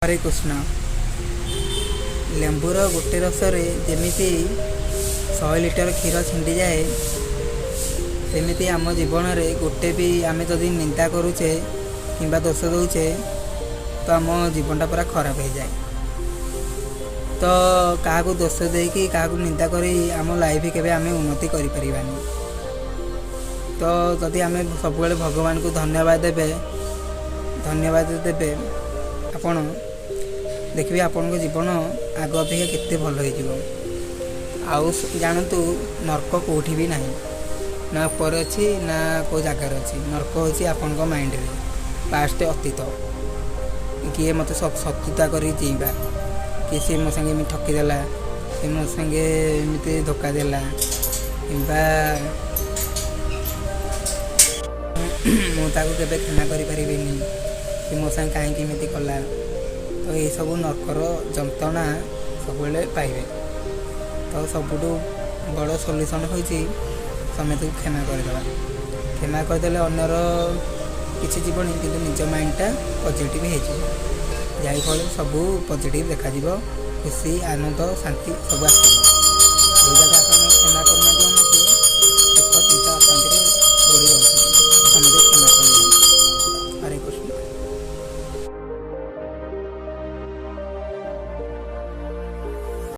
ହରେ କୃଷ୍ଣ। ଲେମ୍ବୁର ଗୋଟେ ରସରେ ଯେମିତି 100 ଲିଟର କ୍ଷୀର ଛିଣ୍ଡିଯାଏ, ସେମିତି ଆମ ଜୀବନରେ ଗୋଟେ ବି ଆମେ ଯଦି ନିନ୍ଦା କରୁଛେ କିମ୍ବା ଦୋଷ ଦେଉଛେ, ତ ଆମ ଜୀବନଟା ପୁରା ଖରାପ ହେଇଯାଏ। ତ କାହାକୁ ଦୋଷ ଦେଇକି, କାହାକୁ ନିନ୍ଦା କରି ଆମ ଲାଇଫ୍ କେବେ ଆମେ ଉନ୍ନତି କରିପାରିବାନି। ତ ଯଦି ଆମେ ସବୁବେଳେ ଭଗବାନଙ୍କୁ ଧନ୍ୟବାଦ ଦେବେ, ଧନ୍ୟବାଦ ଦେବେ, ଆପଣ ଦେଖିବେ ଆପଣଙ୍କ ଜୀବନ ଆଗ ଅପେକ୍ଷା କେତେ ଭଲ ହେଇଯିବ। ଆଉ ଜାଣନ୍ତୁ, ନର୍କ କେଉଁଠି ବି ନାହିଁ, ନା ଉପରେ ଅଛି, ନା କେଉଁ ଜାଗାରେ ଅଛି। ନର୍କ ହେଉଛି ଆପଣଙ୍କ ମାଇଣ୍ଡରେ, ପାଷ୍ଟ, ଅତୀତ। କିଏ ମୋତେ ଶତ୍ରୁତା କରି ଜିଇଁବା କି ସିଏ ମୋ ସାଙ୍ଗେ ଏମିତି ଠକିଦେଲା, ସେ ମୋ ସାଙ୍ଗେ ଏମିତି ଧୋକା ଦେଲା, କିମ୍ବା ମୁଁ ତାକୁ କେବେ କ୍ଷମା କରିପାରିବିନି, ସେ ମୋ ସାଙ୍ଗେ କାହିଁକି ଏମିତି କଲା, ତ ଏଇସବୁ ନର୍କର ଯନ୍ତ୍ରଣା ସବୁବେଳେ ପାଇବେ। ତ ସବୁଠୁ ବଡ଼ ସଲ୍ୟୁସନ୍ ହେଉଛି ସମସ୍ତଙ୍କୁ କ୍ଷମା କରିଦେବା। କ୍ଷମା କରିଦେଲେ ଅନ୍ୟର କିଛି ଯିବନି, କିନ୍ତୁ ନିଜ ମାଇଣ୍ଡଟା ପଜିଟିଭ୍ ହେଇଯିବ, ଯାହାଫଳରେ ସବୁ ପଜିଟିଭ୍ ଦେଖାଯିବ, ଖୁସି, ଆନନ୍ଦ, ଶାନ୍ତି ସବୁ ଆସିବ। ଯେଉଁ ଜାଗା ଆପଣ କ୍ଷମା କରୁନାହାନ୍ତି, ଅନ୍ୟକୁ ଦୁଃଖ, ଚିନ୍ତା, ଅଶାନ୍ତିରେ ବୁଡ଼ି ରହୁଛନ୍ତି।